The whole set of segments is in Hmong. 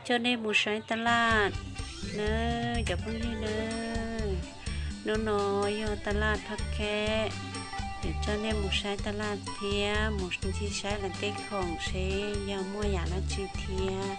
Coj nej mus saib taj laj nawb cov phooj ywg nawb. Hnub no yog taj laj Thoj Keb, yuav coj nej mus saib taj laj thiab mus ncig saib lawv tej khoom seb yog muaj yam dab tsi thiab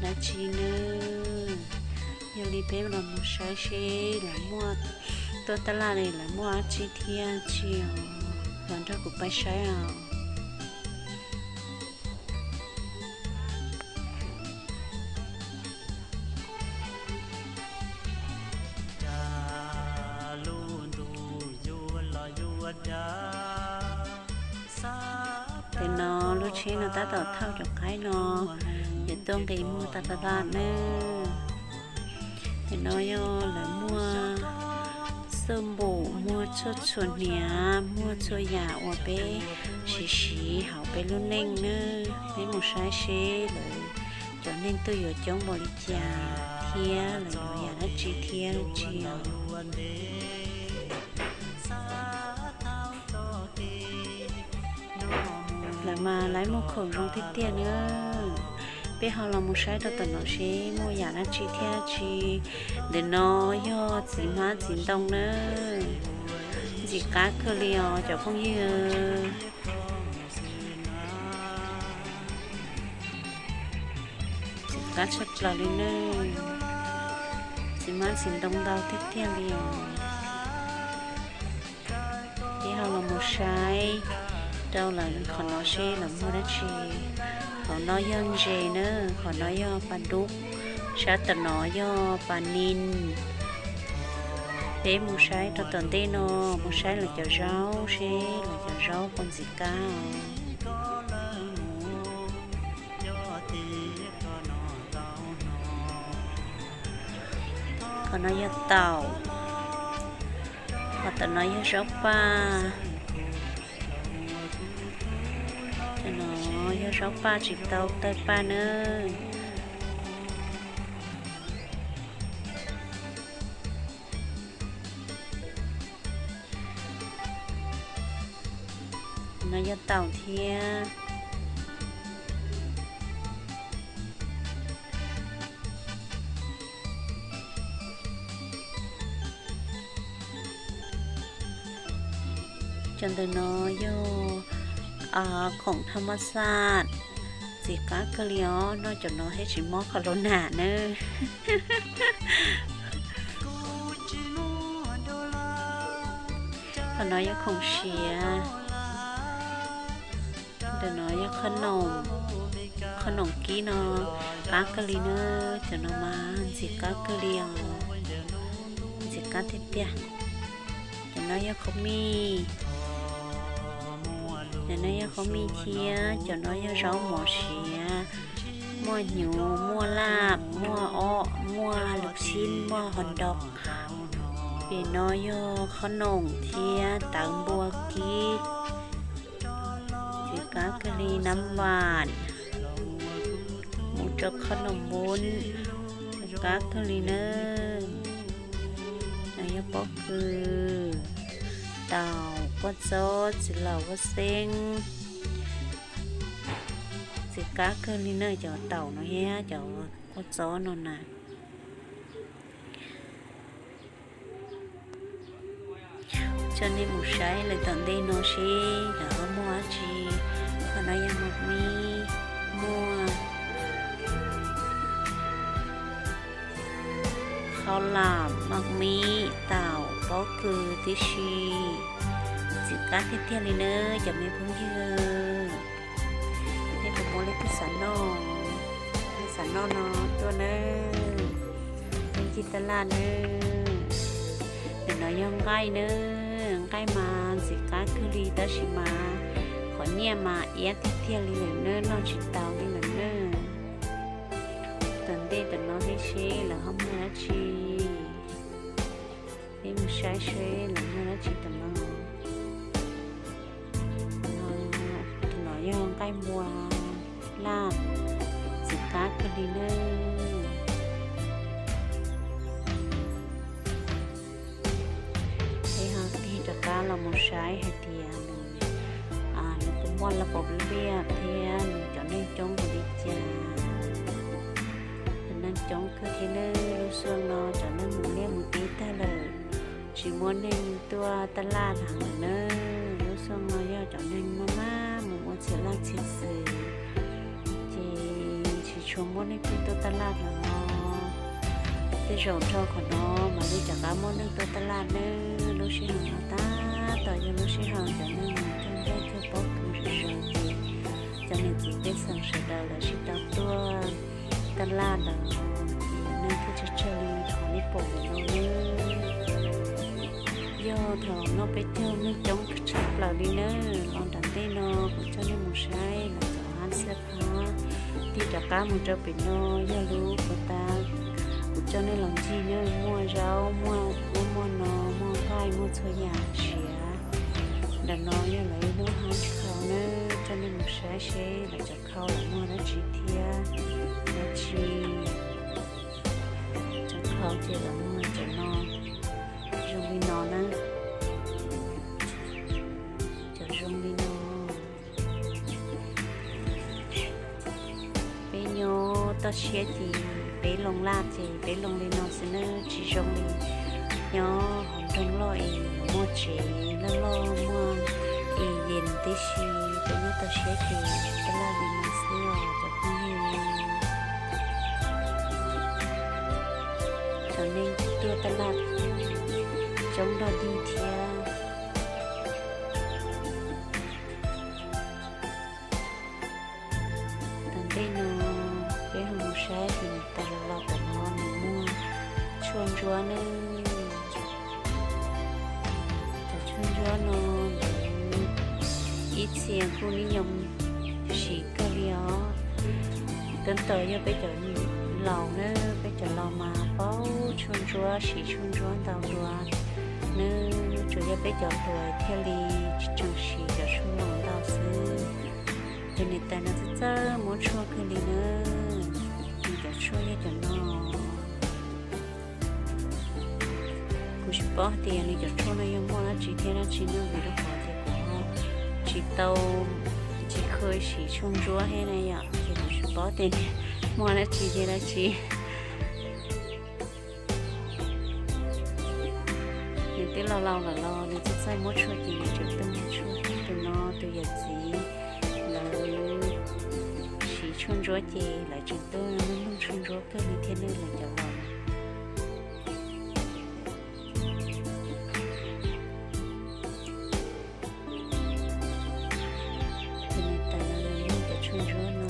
dab tsi nawb. Yog li peb los mus saib seb lawv muaj, tuaj taj laj li lawv muaj dab tsi thiab tsi os. Los nrog kuv pab saib os. Tes no lub tsheb no tab tom thauj cov qaib no yuav tuaj nqis muag taj laj nawb. Tes no yog lawv muaj xuj npum, muag txhua txhua hniav, muag txhua yam uas peb siv siv hauv peb lub neej nawb. Peb mus saib seb lawv cov neeg twb yuav coob npaum li cas thiab lawv yuav yam dab tsi thiab dab tsi os. Lawv mas lawv muag khoom zoo tiag tiag nawb. Peb ho los mus saib rau tom no seb muaj yam dab tsi thiab dab tsi. Ntawm no yog txiv hmab txiv ntoo nawb. Ntxim qab kawg li os cov phooj ywg. Ntxim qab tshaj plaws li nawb. Txiv hmab txiv ntoo ntau tiag tiag li os. Peb ho los mus saib rau lawv qhov no seb lawv muag dab tsi. Qhov no yog ntses nawb, qhov no yog pas dub, sab tom no yog pas nis. Peb mus saib rau tom ntej no, mus saib lawv cov zaub seb lawv cov zaub puas ntxim qab os. Qhov no yog taum, qhov tom no yog zaub paj, qhov no yog zaub paj tsis tau tawg paj nawb. No yog taum thiab. Cov ntawm no yog khoom thaj mab xaj, ntxim qab kawg li os, noj cov no thiaj tsis mob khaus laus nas nawb. Qhov no yog khoom siav. Ntawm no yog qhob noom kib no, qab kawg li nawb, cov no mas ntxim qab kawg li os, ntxim qab tiag tiag. Cov no yog khoom mij, cov no yog khoom mij thiab, cov no yog zaub mov siav, muaj hnyuv, muaj laj, muaj ob, muaj lus xib, muaj hos nrog. Pem no yog qhob noom thiab tawv npua kib, ntxim qab kawg li, nab vam, mus rau qhob noom npub, ntxim qab kawg li nawb. No yog pob kws, taum, kua txob, txiv laum, huab xeeb, ntxim qab kawg li nawb cov taum no thiab cov kua txob no na. Coj nej mus saib lawv tom ntej no seb lawv ho muaj dab tsi. Qhov no yog maj mib, muaj qhob lam, maj mib, taum, pob kws tib si. Ntxim qab tiag tiag li nawb cov me phooj ywg. Nej puas muaj leej twg xav noj, leej xav noj no tuaj nawb, peb ncig taj laj nawb. Ntawm no yog nqaij nawb, nqaij mas ntxim qab kawg li tab sis mas qhov nyiaj mas iab tiag tiag li lawm nawb, noj tsis tau li lawm nawb. Tom ntej tom no thiab seb lawv ho muaj dab tsi. Peb mus saib seb lawv muaj dab tsi tom no. Tom no yog nqaij npua laj, ntxim qab kawg li nawb. Peb ho tig rov qab los mus saib hais tias nws puas muaj laj pom liaj thiab nws cov neeg coob npaum li cas. Kawg thiab nawb, lub xyoo no cov neeg mus liaj mus teb tag lawm, tsis muaj neeg tuaj taj laj heev lawm nawb. Lub xyoo no yog cov neeg maj maj mus ua txhia laj txhia xwm, ces tsis tshua muaj neeg tuaj taj laj lawm no. Tej zaum dhau qhov no mam li rov qab muaj neeg tuaj taj laj nawb. Lub sij hawm no tab tom yog lub sij hawm cov neeg mus cog nplej cog pob kws zom zaws ces cov niam txiv pej xeem sawv daws lawv sib tau tuaj taj laj lawm, ces neeg thiaj tsawg tsawg li qhov nej pom ntawm no nawb. Yog thaum no peb caug neeg coob tshaj plaws li nawb. Los nram ntej no kuv coj nej mus saib lawv cov hab xab phab. Tig rov qab mus rau pem no yog lub puas tas kuv coj nej los ncig nawb, muaj zaub, muaj ub muaj no, muaj nqaij, muaj txhua yam siav. Ntawm no yog lawv lub hab khau nawb, coj nej mus saib seb lawv cov khau lawv muag dab tsi thiab dab tsi. Cov khau ces lawv muag cov no, zoo li no na, cov zoo li no. Peb nyob toj siab ces peb loo laj ces peb loo li no xwb nawb, tsis zoo li nyob hauv nroog loj es muaj tsev loj loj muaj es yees tib si. Peb nyob toj siab ces taj laj li no xwb os cov phooj ywg. Cov neeg tuaj taj laj coob dog dig thiab. Tom ntej no peb ho mus saib tus niam tais los los tom no nws muag tshuaj ntsuab nawb. Cov tshuaj ntsuab no lawv ib txhia kuj nib nyoo siv kawg li os. Tab tom yog peb cov laus na, peb cov laus mas paub tshuaj ntsuab, siv tshuaj ntsuab ntau dua nawb, tsuas yog peb cov hluas thiaj li tsis tseem siv cov tshuaj no ntau xwb. Tus niam tais no txawj txawj muab tshuaj kawg li nawb. Nws cov tshuaj yog cov no. Kuv tsis paub tias nws cov tshuaj no yog muaj dab tsi thiab dab tsi nawb, vim rau qhov tias kuv tsis tau, tsis kheev siv tshuaj ntsuab thiab na yom, ces kuv tsis paub tias nws muaj dab tsi thiab dab tsi. Nws twb laus laus lawm los nws txawj txawj muab tshuaj ces nws tseem tuaj muab tshuaj. Tus no tus yawm txiv lawv siv tshuaj ntsuab ces lawv tseem tuaj nug nug tshuaj ntsuab kawg li thiab nawb lawv cov laus. Tus niam tais no nws muag cov tshuaj ntsuab no.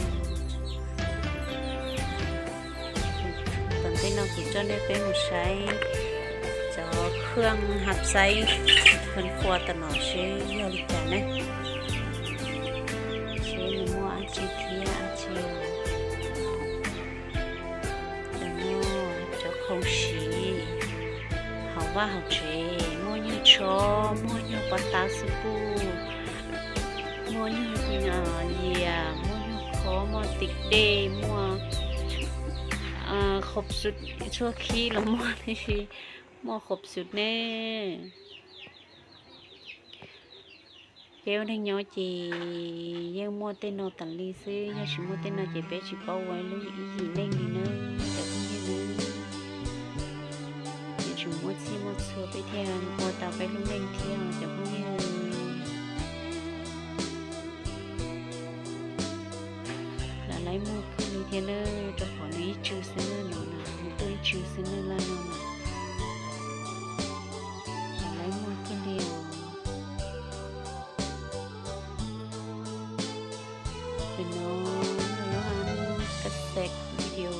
Tom ntej no kuv coj nej peb mus saib cov khwj hav xaib khuv qhuas tom no seb yog li cas ne, seb nws muaj dab tsi thiab dab tsi. Cov no cov khoom siv hauv vaj hauv tsev, muaj nyuag tsho, muaj nyuag pov tav xwb puj, muaj nyuag yias, muaj nyuag khob, muaj tim dej, muaj khob xwb, tshuaj khib los muaj, tiam sis muaj khob xwb ne. Peb ua neeg nyob ces yeej muaj tej no tas li xwb, yog tsis muaj tej no ces peb tsis paub ua ib lub ib yim neej li nawb cov phooj ywg nawb. Yuav tsum muaj txhij muaj txhua peb thiaj ua tau peb lub neej thiab cov phooj ywg. Lawv laib muag kawg li thiab nawb, rau qhov nws ib tsw xwb nawb, no na, nws tuaj ib tsw xwb nawb, laj no na. Lawv laib muag kawg li os. Ntawm no yog lub hab cassette video.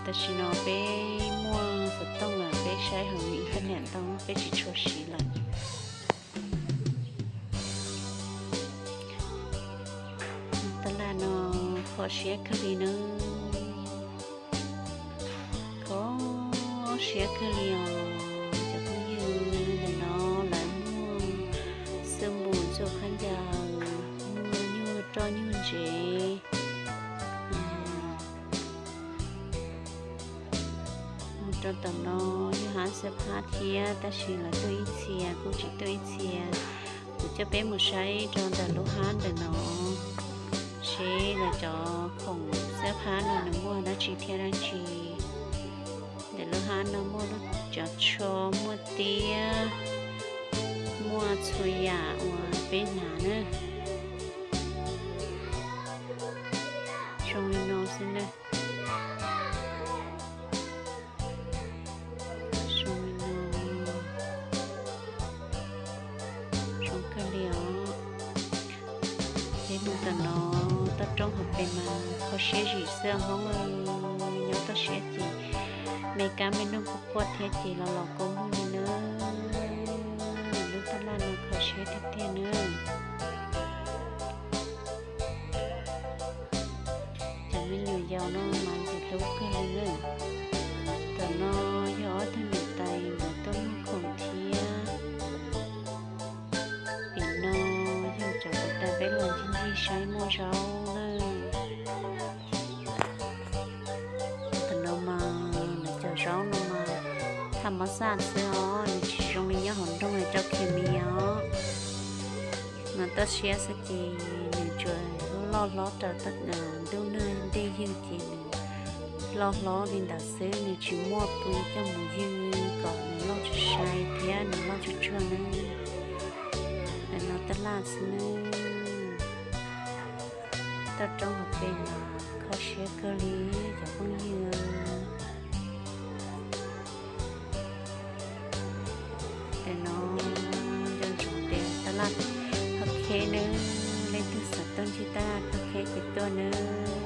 Tam sim no peb muaj xov tooj lawm, peb saib hauv internet ntau, peb tsis tshua siv lawm. Taj laj no kho siab kawg li nawb. Kho siab kawg li os cov phooj ywg. Ntawm no lawv muag xab npum txuj khaub ncaws, muag nyuag roj nyuag ntsev. Mus rau tom no yog hab xab phab thiab, tab sis lawv tuaj ib txhia kuj tsis tuaj ib txhia. Kuv coj peb mus saib rau ntawm lub hab ntawm no seb lawv cov khoom xab Hab no nws muaj dab tsi thiab dab tsi? Ntawm lub hab no muaj lub cov tsho, muaj tiab, muaj txhua yam uas peb hnav na. Zoo li no xwb na. Zoo li no. Zoo kawg li os. Peb mus tom no, toj roob hauv pes mas kho siab zim xwb Hmoob, nyob toj siab ces me kab me noog kuj quaj thiab ces los los kua muag li na. Lub taj laj no kho siab tiag tiag na. Cov me nyuam yaus no mas ntxim hlub kawg li na. Tom no yog ob tug niam tais nkawd tuaj muag khoom thiab. Pem no yog cov niam tais peb los ncig ncig saib muaj zaub na. Tam no mas lawv cov zaub no mas tham mab xaj xwb os, nws tsis zoo li nyob hauv nroog cov khes mis os. Mas toj siab xwb ces nws tsuas loj hlob raws ntuj nag dej ywg ces nws loj hlob li ntawd xwb, nws tsis muaj pw coj mus ywg kom nws loj tsuag sai thiab nws loj tsuag tsuag na. Ntawm no taj laj xwb na. Toj roob hauv pes mas kho siab kawg li cov phooj ywg. Ntawm no nco ntsoov tias taj laj Thoj Kheb nawb, leej twg xav tuaj ncig taj laj Thoj Kheb ces tuaj nawb.